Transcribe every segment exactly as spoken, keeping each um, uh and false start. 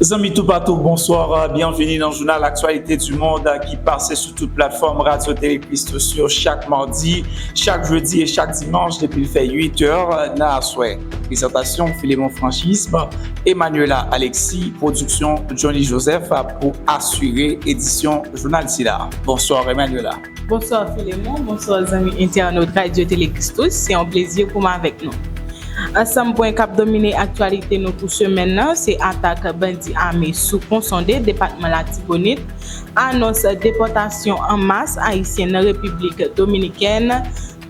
Zanmi toupatou, bonswa, byenvini nan jounal Actualité du Monde ki pase sou tout platfòm Radyo Tele Christus yo chak madi, chak jedi e chak dimanch depi l fè uit è nan aswè. Prezantasyon Filemon Franchis, Emmanuela Alexis, pwodiksyon Johnny Joseph pou asire edisyon jounal sila. Bonswa Emmanuela. Bonswa Filemon, bonswa zanmi entènot Radyo Tele Christus, se yon plezi pou m avèk nou. Ansanm pwen k ap domine aktyalite nou pou semèn nan, se atak bandi ame sou Pon Sonde, depatman Latibonit, anons depòtasyon an mas Ayisyen nan Repiblik Dominikèn,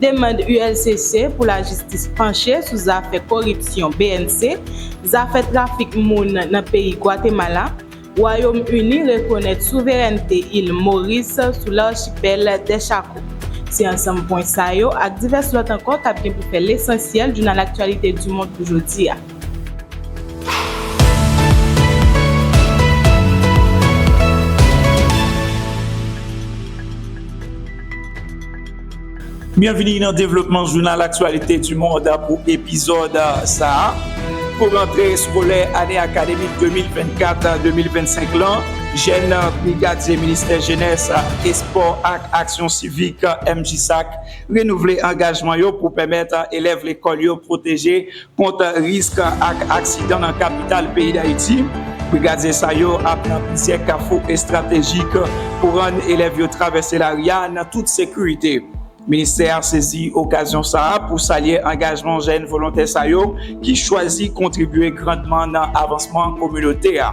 demann U L C C pou lajistis panche sou zafè koripsyon B N C, zafè trafik moun nan peyi Gwatemala, Wayòm Ini rekonèt souverènte il Moris sou lachipèl dè Chako. Se ansanm pwen sa yo ak divès lòt ankò k ap gen pou fè lesansyèl jounal Actualité du Monde pou jodi a. Byenvini nan devlopman jounal Actualité du Monde pou epizòd sa a. Pou rantre eskolè ane akademik de mil vennkat de mil vennsenk lan, jèn brigadye Ministè Jenès, Espò ak Aksyon Sivik, M J S A C, renouvle angajman yo pou pèmèt elèv lekòl yo pwoteje kont risk ak aksidan nan kapital peyi Dayiti. Brigadye sa yo ap nan plizyè kafou estratejik pou rann elèv yo travèse lari a nan tout sekirite. Ministè a sezi okazyon sa a pou salye angajman jèn volontè sa yo ki chwazi kontribye grandman nan avansman kominote a.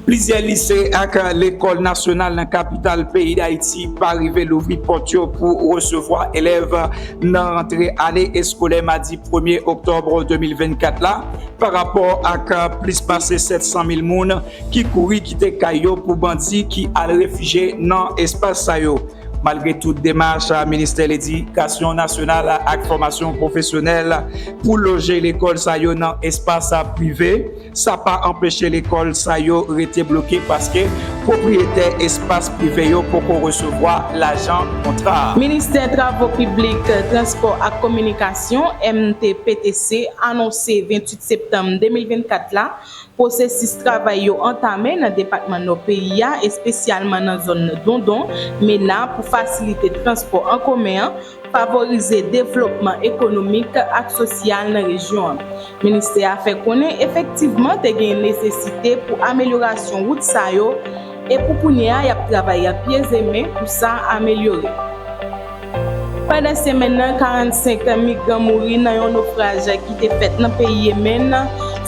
Plizyè lise ak lekòl nasyonal nan kapital peyi Dayiti pa rive louvri pòt yo pou resevwa elèv nan rantre ane eskolè madi premye oktòb de mil vennkat la, pa rapò ak plis pase sèt san mil moun ki kouri kite kay yo pou bandi ki al refijye nan espas sa yo. Malgre tout demach, Ministè Ledikasyon Nasyonal ak Fòmasyon Pwofesyonèl pou loje lekòl sa yo nan espas prive, sa pa anpeche lekòl sa yo rete bloke paske pwopriyetè espas prive yo poko resevwa lajan kontra a. Ministè Travo Piblik, Transpò ak Kominikasyon, M T P T C, anonse venntuit septanm de mil vennkat la, pwosesis travay yo antame nan depatman Nò peyi a, espesyalman nan zòn Dondon, Mena, pou fasilite transpò an komen an, favorize devlopman ekonomik ak sosyal nan rejyon an. Ministè a fè konnen efektivman te gen nesesite pou amelyorasyon wout sa yo, e pou kounye a, y ap travay pyezeme pou sa amelyore. Pandan semèn nan, karannsenk migran mouri nan yon nofraj ki te fèt nan peyi Yemen,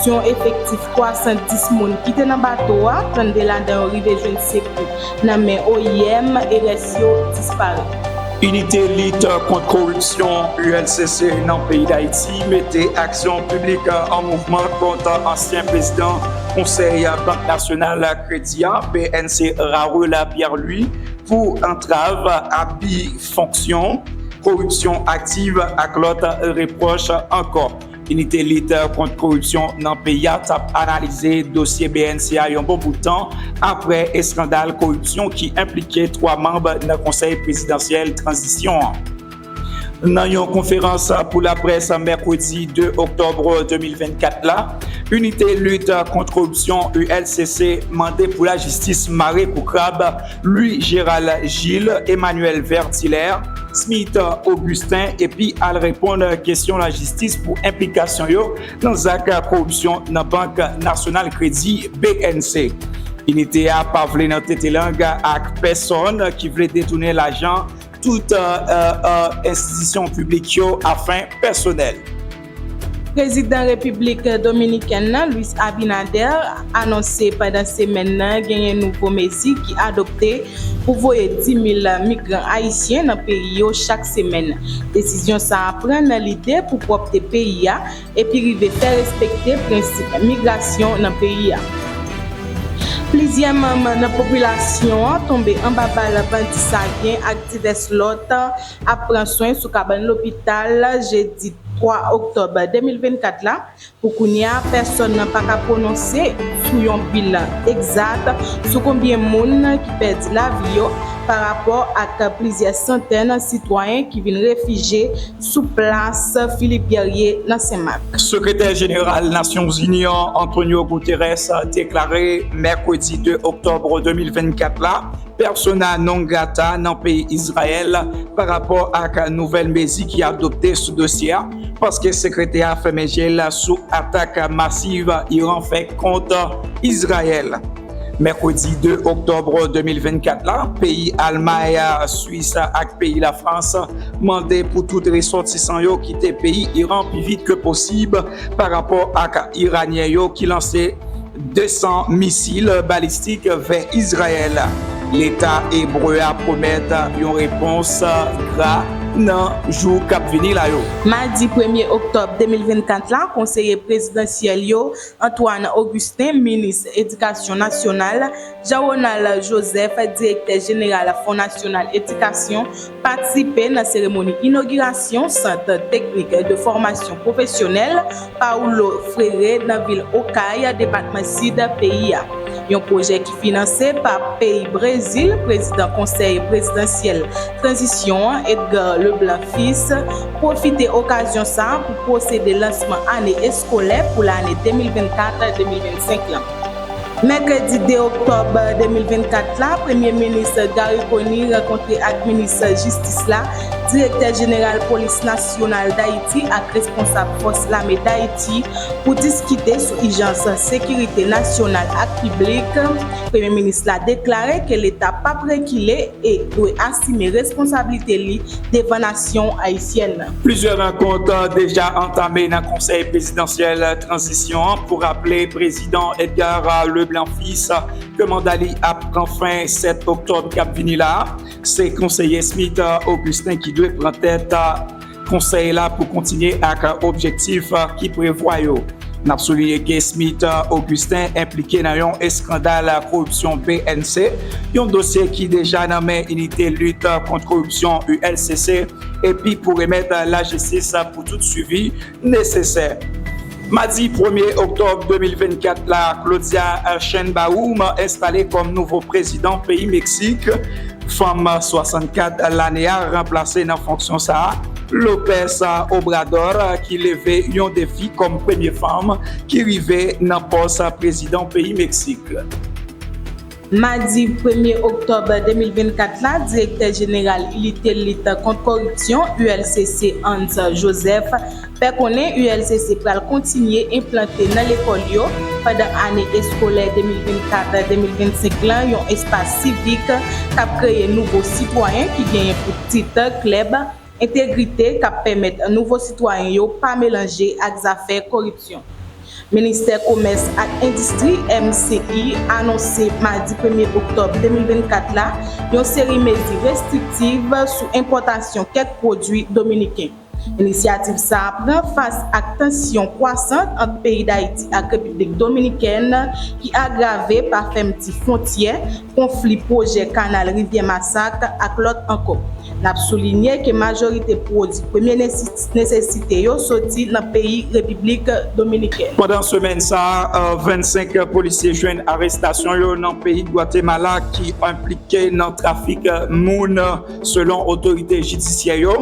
sou yon efektif twa san dis moun ki te nan bato a, trannde ladan yo rive jwenn sekou nan men O I M e rès yo disparèt. Inite Lit Kont Koripsyon, U L C C, nan peyi Dayiti mete aksyon piblik an mouvman kont ansyen prezidan Konsèy Bank Nasyonal Kredi a, B N C, Raoul Pierre Louis, pou antrav, abi fonksyon, koripsyon aktiv ak lòt repwòch ankò. Inite Lit Kont Koripsyon nan peyi a t ap analize dosye B N C a yon bon bout tan apre eskandal koripsyon ki enplike twa manm nan Konsèy Prezidansyèl Tranzisyon an. Nan yon konferans pou laprès mèkredi de oktòb de mil vennkat la, Inite Lit Kont Koripsyon, U L C C, mande pou lajistis mare kou krab Louis Gérald Gilles, Emmanuel Vertilaire, Smith Augustin epi al reponn kesyon lajistis pou enplikasyon yo nan zak koripsyon nan Bank Nasyonal Kredi, B N C. Inite a pa vle nan tete lang ak pèsonn ki vle detounen lajan tout, euh, euh, enstitisyon piblik yo a fen pèsonèl. Prezidan Repiblik Dominikèn nan, Luis Abinader, anonse pandan semèn nan genyen nouvo mezi ki adopte pou voye dis mil migran ayisyen nan peyi yo chak semèn. Desizyon sa a pran nan lide pou pwòpte peyi a epi rive fè respekte prensip migrasyon nan peyi a. Plizyè manm nan popilasyon an tonbe anba bal bandi Savyen ak divès lòt ap pran swen sou kabann lopital jedi twa oktòb de mil vennkat la. Pou kounye a, pèsonn nan pa ka pwononse sou yon bilan egzat sou konbyen moun ki pèdi lavi yo, pa rapò ak plizyè santèn sitwayen ki vin refijye sou plas Philippe Guerrier nan Senmak. Sekretè Jeneral Nasyonzini an, Antonio Guterres, deklare mèkredi de oktòb de mil vennkat la, persona non grata nan peyi Izrayèl pa rapò ak nouvèl mezi ki adopte sou dosye a, paske sekretè a fèmen je l sou atak masiv Iran fè kont Izrayèl. Mèkredi de oktòb de mil vennkat la, peyi Almay, Swis ak peyi Lafrans mande pou tout resòtisan yo kite peyi Iran pi vit ke posib pa rapò ak Iranyen yo ki lanse de san misil balistik vè Izrayèl. Leta ebre a pwomèt yon repons gra nan jou k ap vini la yo. Madi premye oktòb de mil vennkat la, konseye prezidansyèl yo, Antoine Augustin, minis edikasyon nasyonal, Jean Ronald Joseph, direktè jeneral Fon Nasyonal Edikasyon, patisipe nan seremoni inogirasyon Sant Teknik de Fòmasyon Pwofesyonèl Paulo Freire nan vil Okay, depatman Sid peyi a. Yon pwojè ki finanse pa peyi Brezil, prezidan Konsèy Prezidansyèl Tranzisyon an, Edgar Leblanc Fils, pwofite okazyon sa a pou pwosede lansman ane eskolè pou lane de mil vennkat de mil vennsenk lan. Mèkredi de oktòb de mil vennkat la, Premye Minis Garry Conille rankontre ak Minis Jistis la, Direktè Jeneral Polis Nasyonal Dayiti ak responsab Fòs Lame Dayiti pou diskite sou ijans sekirite nasyonal ak piblik. Premye Minis la deklare ke Leta p ap rekile e dwe asime responsablite li devan nasyon ayisyèn nan. Plizyè rankont deja antame nan Konsèy Prezidansyèl Tranzisyon an pou raple Prezidan Edgar Leblanc Fils ke manda li ap pran fen sèt oktòb k ap vini la a. Se konseye Smith Augustin ki dwe pran tèt konsèy la pou kontinye ak objektif ki prevwa yo. N ap soulinye ke Smith Augustin enplike nan yon eskandal koripsyon B N C, yon dosye ki deja nan men Inite Lit Kont Koripsyon, U L C C, epi pou remèt lajistis pou tout swivi nesesè. Madi premye oktòb de mil vennkat la, Claudia Sheinbaum enstale kòm nouvo prezidan peyi Meksik. Fanm swasannkat lane a ranplase nan fonksyon sa a López Obrador, ki leve yon defi kòm premye fanm ki rive nan pòs prezidan peyi Meksik. Madi premye oktòb de mil vennkat la, Direktè Jeneral Inite Lit Kont Koripsyon, U L C C, Hans Joseph, fè konnen U L C C pral kontinye enplante nan lekòl yo pandan ane eskolè de mil vennkat de mil vennsenk lan yon espas sivik k ap kreye nouvo sitwayen ki genyen pou tit klèb entegrite k ap pèmèt nouvo sitwayen yo pa melanje ak zafè koripsyon. Ministè Komès ak Endistri, M C I, anonse madi premye oktòb de mil vennkat la yon seri mezi restriktiv sou enpòtasyon kèk pwodui dominiken. Inisyativ sa a pran fas ak tansyon kwasan ant peyi Dayiti ak Repiblik Dominikèn ki agrave pa fèmti fwontyè, konfli pwojè kanal Rivyè Masak ak lòt ankò. N ap soulinye ke majorite pwodui premye nesi-, nesesite yo soti nan peyi Repiblik Dominikèn. Pandan semèn sa a, vennsenk polisye jwenn arestasyon yo nan peyi Gwatemala ki enplike nan trafik moun, selon otorite jidisyè yo.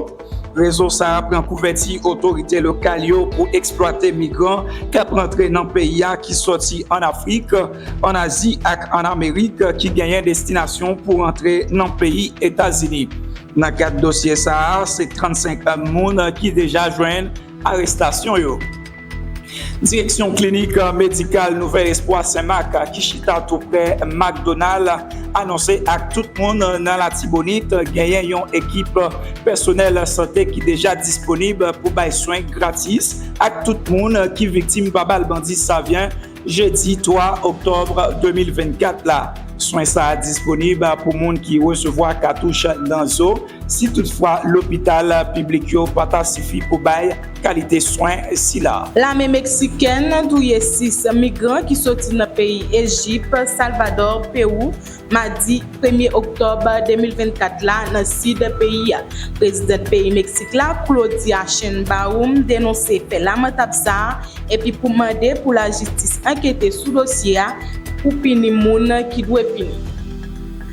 Rezo sa a pran kouvèti otorite lokal yo pou eksplwate migran k ap rantre nan peyi a ki sòti ann Afrik, ann Azi ak ann Amerik ki genyen destinasyon pou rantre nan peyi Etazini. Nan kad dosye sa a, se trannsenk moun ki deja jwenn arestasyon yo. Direksyon klinik medikal Nouvèl Espwa Senmak, ki chita tou prè McDonald, anonse ak tout moun nan Latibonit genyen yon ekip pèsonèl sante ki deja disponib pou bay swen gratis ak tout moun ki viktim pa bal bandi Savyen jedi twa oktòb de mil vennkat la. Swen sa a disponib pou moun ki resevwa katouch nan zo, si toutfwa lopital piblik yo pa ta sifi pou bay kalite swen sila. Lame meksikèn touye sis migran ki soti nan peyi Ejip, Salvadò, Pewou, madi premye oktòb de mil vennkat la nan sid peyi a. Prezidan peyi Meksik la, Claudia Sheinbaum, denonse fè lamantab sa a epi pou mande pou lajistis ankete sou dosye a pou pini moun ki dwe pini.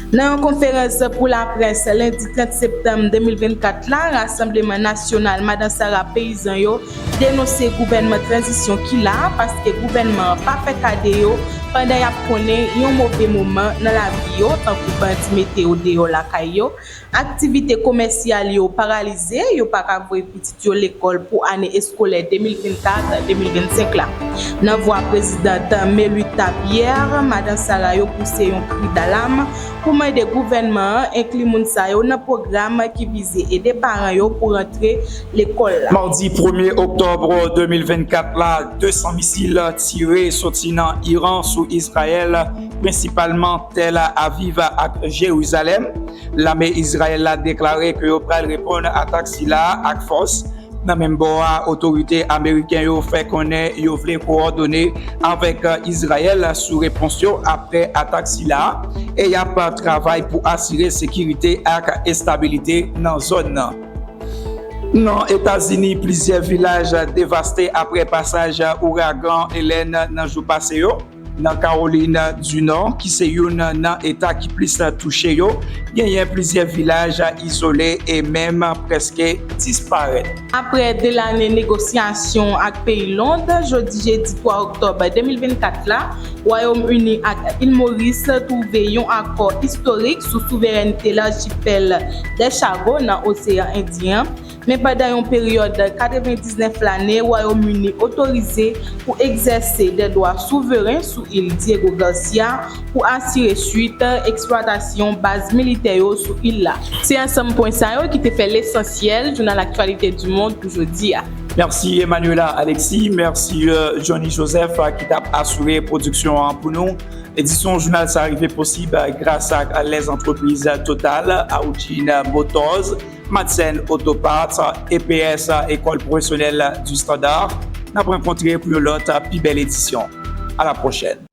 Nan yon konferans pou laprès lendi trant septanm de mil vennkat la, Rasanbleman Nasyonal Madan Sara Peyizan yo denonse gouvènman tranzisyon ki la a, paske gouvènman an pa fè kado yo pandan y ap konnen yon move moman nan lavi yo, tankou bandi mete yo deyò lakay yo, aktivite komèsyal yo paralize, yo pa ka voye pitit yo lekòl pou ane eskolè de mil vennkat de mil vennsenk la. Nan vwa prezidant Melita Pierre, Madan Sara yo pouse yon kri dalam pou mande gouvènman an enkli moun sa yo nan pwogram ki vize ede paran yo pou rantre lekòl la. Madi premye oktòb de mil vennkat la, de san misil tire soti nan Iran sou Izrayèl, prensipalman Tel Aviv ak Jerizalèm. Lame Izrayèl la deklare ke yo pral reponn atak sila a ak fòs. Nan menm bò a, otorite ameriken yo fè konnen yo vle kowòdone avèk Izrayèl sou repons yo apre atak sila a, e y ap travay pou asire sekirite ak estabilite nan zòn nan. Nan Etazini, plizyè vilaj devaste apre pasaj ouragan Helene nan jou pase yo. Nan Kawolin di Nò, ki se youn nan eta ki plis touche yo, genyen plizyè vilaj izole e menm prèske disparèt. Apre de lane negosyasyon ak peyi Lond, jodi jedi twa oktòb de mil vennkat la, Wayòm Ini ak Il Moris twouve yon akò istorik sou souverènte lachipèl Deschavaux nan Oseyan Endyen an. Men pandan yon peryòd katrevendiznèf lane, Wayòm Ini otorize pou egzèse de dwa souveren sou il Diego Garcia pou asire swit eksplwatasyon baz militè yo sou il la. Se ansanm pwen sa yo ki te fè lesansyèl jounal Actualité du Monde pou jodi a. Mèsi Emmanuela Alexis, mèsi, euh, Johnny Joseph, euh, ki t ap asire pwodiksyon an pou nou. Edisyon jounal sa rive posib, euh, gras ak lèzantrepriz Total, Audin Motors, Madsen Auto Parts, E P S, École Professionnelle du Standard. N ap rankontre pou yon lòt, pi bèl edisyon. À la prochaine.